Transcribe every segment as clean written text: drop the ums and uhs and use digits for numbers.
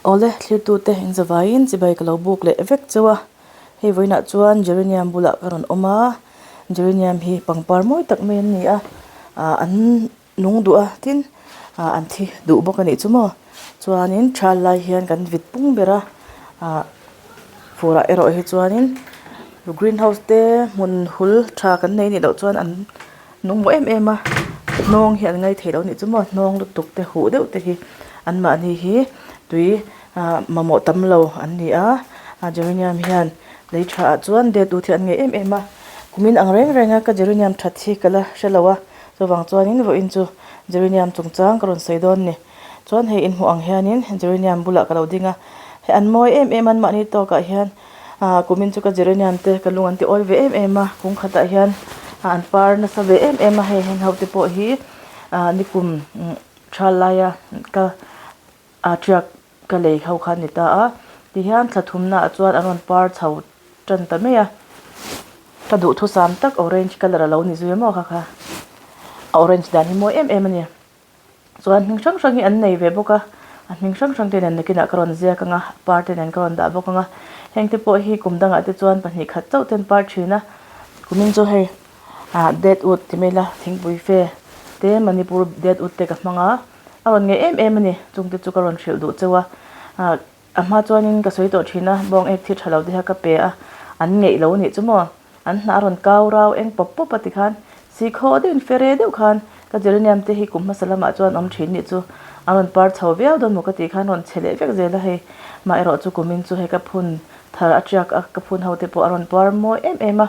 Awle thlirtute in zavaiin chibai ka lo buk leh vek cheu a, hei vawiinah chuan geranium bulah ka rawn awm a, geranium hi pangpar mawi tak mai an ni a, ah an nung duh a tin ah an thi duh bawk a nih chu maw chuanin thal lai hian kan vit pung ber a ah furah erawh hi chuanin green house te hmun hul tha kan nei a nih loh chuan an Nung maw em em a, hnawng hi an ngai thei lo a nih chu maw, hnawng lutuk te huh deuh te hi anmahni hi tui ah mamawh tam lo an ni a, a geranium hian lei tha ah chuan det ut hi an ngei em em a, kumin ang reng reng a ka geranium that hi ka la hre lo a, chuvang chuanin vawiin chu geranium chungchang ka rawn sawi dawn a ni, chuan hei inhmuh ang hianin geranium bulah ka lo ding a, hei an mawi em em a anmahni tawkah hian. Ah kumin chu ka geranium te ka lung an ti awi ve em em a kung khatah hian an par nasa ve em em a hei heng ho te pawh hi ah nikum thal laia ka ah tiak ka lei ho kha a ni ta a tihian thla thumna ah chuan an rawn par chho tan ta mai a ka duhthusam tak orange colour alo ni zui maw kha kha a orange dan hi mawi em em a ni. Chuan hming hrang hrang hi an nei ve bawk a, a hming hrang hrang te nen nakinah ka rawn ziak ang a, par te nen ka rawn dah bawk ang a, heng te pawh hi kum dangah te chuan pahnih khat chauh ten par thin a, kumin chu hei ah dead wood ti mai ila thingpui fe te Manipur dead wood te ka hmang a, a rawn ngei em em a ni, chung te chu ka rawn hrilh duh cheu a, ah a hma chuanin ka sawi tawh thin a, bawng ek thi tha lo te kha ka pe a, an ngeih lo a nih chu maw. An hnah a rawn kau rau eng pawp pawp a ti khan sikhaw deuhin fere deuh khan ka geranium te hi kum hmasa lamah chuan awm thin nih chu a rawn par chho viau dawn maw ka tih khan rawn che leh vek zel a hei mah erawh chu kumin chu hei ka phun thar a tiak a ka phun ho te pawh a rawn par mawi em em a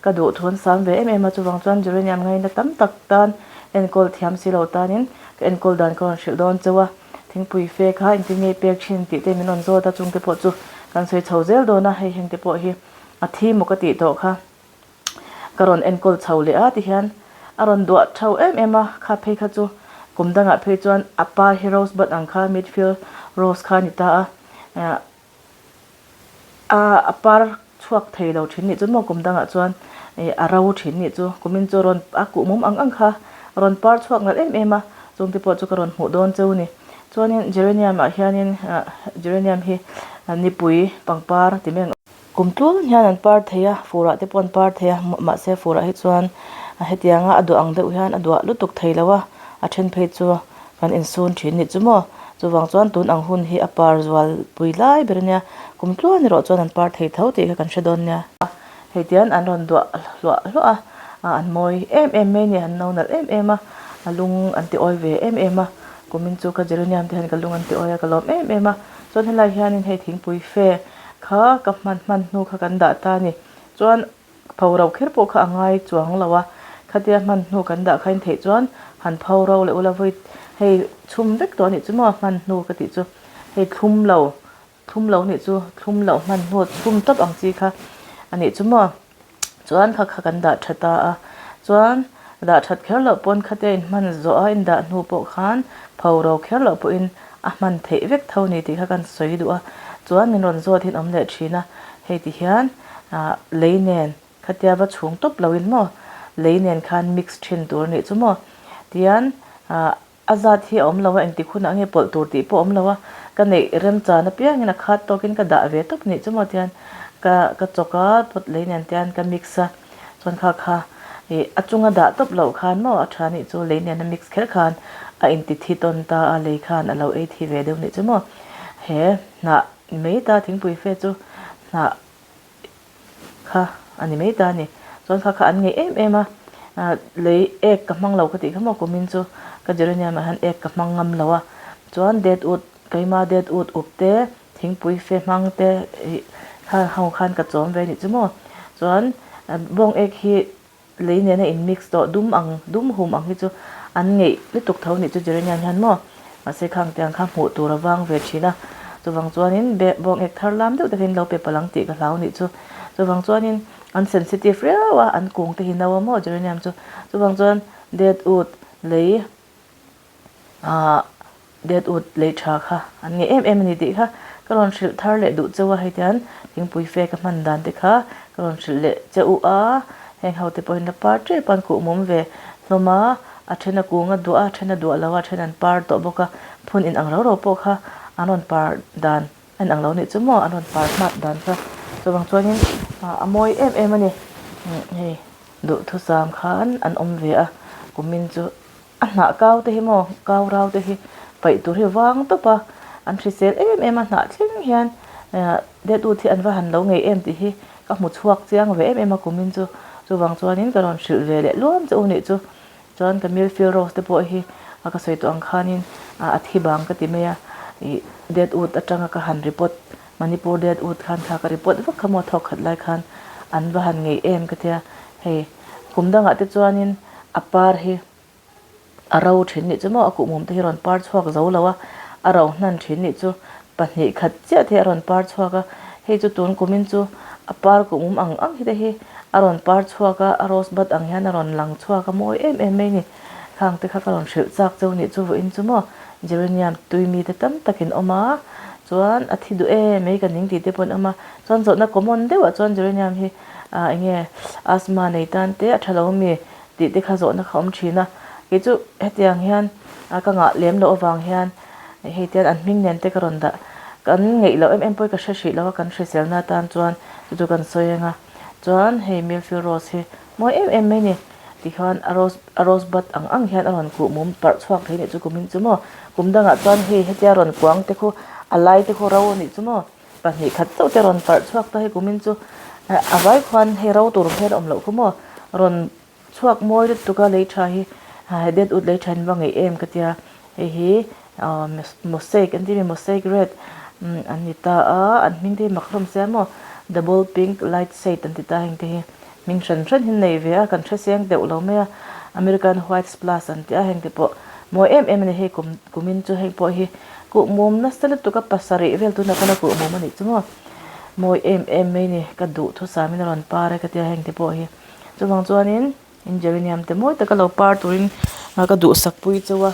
ka duh thu an sam ve em em a chuvang chuan geranium ngaina tam tak tan enkawl thiam si lo tanin ka enkawl dan ka rawn hrilh dawn cheu a thingpui fe kha engtin nge pek thin tih te min rawn zawt a chung te pawh chu kan sawi chho zel dawn a hei heng te pawh hi. A thi maw ka tih tawh kha ka rawn enkawl chho leh a tihian a rawn duah tho em em a, kha phei kha chu kum dangah phei chuan a pa hi rose bud ang kha midfield rose kha a ni ta a, a a par chhuak thei lo thin nih chu maw kum dangah chuan ih a ro thin nih chu kumin chu rawn a kuh mum ang ang kha a rawn par chhuak nalh em em a, chungte pawh chu ka rawn hmuh dawn cheu a ni. Chuanin geranium ah hianin ah geranium hi nipui pangpar ti mai ang. Kum tlun hian an par thei a, furah te pawh an par thei a, mahse furah hi chuan hetianga a duah ang deuh hian a duah lutuk thei lo a, a then phei chu kan insun thin nih chu maw. Chuvang chuan tun ang hun hi a par zual pui lai ber ania, kum tluan erawh chuan an par thei tho tih kha kan hre dawn nia. Hei tian an rawn duah hluah hluah a, an mawi em em mai a ni, an no nalh em em a, a lung an ti awi ve em em a, kumin chu ka geranium te hian ka lung an ti awi a, ka lawm em em a, chuan helai hianin hei thingpui fe kha ka hman hman hnu kha kan dah ta a ni, chuan pho ro kher pawh kha a ngai chuang lo a, khatia hman hnu kan dah kha in theih chuan han pho ro leh ula vawi hei chhum vek tawh a nih chu maw hman hnu ka tih chu hei thlum lo. Thlum lo nih chu thlum loh hman hnu chhum tawp ang chi kha a nih chu maw. Chuan kha kha kan dah tha ta a, chuan dah that kher loh pawn khatia in hman zawh a in dah hnu pawh khan pho ro kher loh pawhin a hman theih vek tho ni tih kha kan sawi duh a, chuan min rawn zawt hi an awm leh thin a, hei ti hian ah lei nen khatia va chhung tawp loin maw lei nen khan mix thin tur a nih chu maw tihian ah. A zat hi a awm lo a, engtik hunah nge pawlh tur tih pawh a awm lo a, ka neih remchan apiangin a khat tawkin ka dah ve tawp nih chu maw tian ka ka chawk a, pot lei nen tian ka mix a, chuan kha kha ih a chunga dah tawp loh khan maw a tha nih chu lei nena mix kher khan a inti thi tawn ta a, lei khan a lo ei thi ve deuh nih chu maw he hnah ni mai ta thingpui fe chu hnah kha a ni mai ta a ni. Chuan kha kha an ngeih em em a, lei ek ka hmang lo ka tih kha maw kumin chu ka geranium ah hian ek ka hmang ngam lo a, chuan det ut keima det ut up te thingpui fe hmang te ih kha ho khan ka chawm ve a nih chu maw. Chuan bawng ek hi Lei nena in mix tawh dum ang dum hum ang hi chu an ngeih lutuk tho nih chu geranium hian maw mahse khang tiang kha hmuh tur a vang ve thin a chuvang chuanin be bawng ek thar lam deuh te kha in lo pe palh ang tih ka hlau nih chu chuvang chuanin an sensitive riau a an kung te hi no a maw geranium chu chuvang chuan det ut lei Ahh det ut lei tha kha an ngeih em em a ni tih kha ka rawn hrilh thar leh duh cheu a hei tian thingpui fe ka hman dan te kha ka rawn hrilh leh che u a, heng ho te pawhin la par tep a an kuh mum ve hlawm a, a then a kung a duah a, a then a duah lo a, a then an par tawh bawk a, phun in ang rau rau pawh kha An rawn par dan a inang lo nih chu maw an rawn par hmat dan kha chuvang chuanin a mawi em em a ni hei duhthusam khan an awm ve a kumin chu a hnah kau te hi maw kau rau te hi paih tur hi vang tawp a an hrisel em em a hnah thleng hian deadwood hi an va han lo ngei em tih hi ka hmu chhuak chiang ve em em a kumin chu chuvang chuanin ka rawn hrilh ve leh luam che u nih chu. Chuan ka Milfield Rose te pawh hi ka sawi tawh ang khanin a thi bang ka ti mai a, ih Dead Wood atanga ka han report Manipur Dead Wood khan kha ka report vak kha maw thawk khat lai khan an va han ngei em ka tia, hei kum dangah te chuanin a par hi a ro thin nih chu maw a kuhmum te hi rawn par chhuak zo lo a, a ro hnan thin nih chu pahnih khat chiah te hi a rawn par chhuak a, hei chu tun kumin chu a par kuhmum ang ang hi te hi A rawn par chhuak a, a rose bud ang hian a rawn lang chhuak a, mawi em em mai ni. Khang te kha ka rawn hrilh chak cheu nih chu vawiin chu maw Geranium tui mi te tam takin awm a, chuan a thi duh em mai ka ning tih te pawh an awm a, chuan zawhna common deuhah chuan Geranium hi ah eng nge asthma nei tan te a tha lo mi tih te kha zawhna kha awm thin a, kei chu hetiang hian ka ngah lem loh avang hian hei tian an hming nen te ka rawn dah kan ngeih loh em em pawh hi ka hre hrih lo a, kan hriselna atan chuan chu chu kan sawi ang a. Chuan hei Milfield Rose hi mawi em em mai ni tikhan a rose a rose bud ang ang hian a rawn kuh mum parh chhuak thei nih chu kumin chu maw kum dangah chuan hei hetia rawn kuang te khu a lai te khu ro a nih chu maw pahnih khat chauh te rawn parh chhuak ta hei kumin chu a vai khuan hei ro tur hmel a awm loh khu maw rawn Chhuak mawi lutuk a lei tha hi dead wood lei tha in va ngeih em ka tia hei hi mosaic an ti mi mosaic red an ni ta a an hming te hi mak hlawm sia maw double pink light shade an ti ta heng te hi hming hran hran hi an nei ve a kan hre seng deuh lo mai a American white splash an ti a heng te pawh mawi em em a ni hei kum kumin chu heng pawh hi kuhmum nasa lutuk a pasarih vel tunah khan a kuhmum a nih chu maw mawi em em mai ni ka duh thusamin a rawn par e ka tia heng te pawh hi. Chuvang chuanin in geranium te mawi taka lo par turin ka duhsak pui chauh a,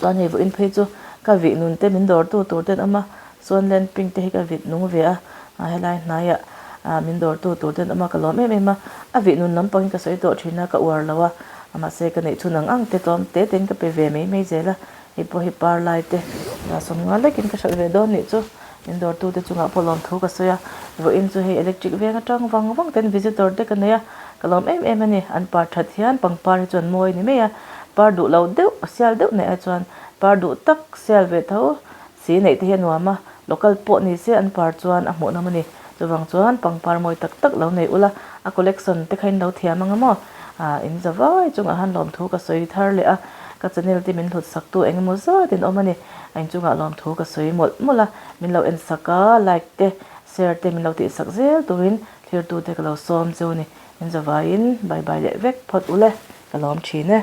chuan hei vawiin phei chu ka vih nun te min dawr tu tur te an awm a, chuan land pink te hi ka vit nung ve a, helai hnaiah min dawr tu tur te an awm a ka lawm em em a, a vih nun lampangin ka sawi tawh thin a ka uar lo a, mahse ka neih chhun ang ang te tlawm te tein ka pe ve mai mai zel a. Hei pawh hi par lai te sawmnga lekin ka hralh ve dawn nih chu min dawrtu te chungah pawh lawmthu ka sawi a, vawiin chu hei electric veng atang vang vang ten visitor te ka nei a, ka lawm em em a ni, an par that hian pangpar hi chuan mawi a ni mai a, par duh lo deuh sial deuh neih ai chuan par duh tak sial ve tho si neih te hi a nuam a, local pawh ni se an par chuan a hmuhnawm a ni. Chuvang chuan pangpar mawi tak tak lo nei ula, a collection te kha in lo thiam ang a maw? Ah, in za vai chungah han lawmthu ka sawi thar leh a, ka channel te min hlut sak tu eng emaw zat in awm a ni. A inchungah lawmthu ka sawi mawlh mawlh a, min lo en sak a, like te, share te min lo tih sak zel turin thlir tu te ka lo sawm cheu a ni. In za vaiin bye bye leh vek phawt ule, ka lawm thin e.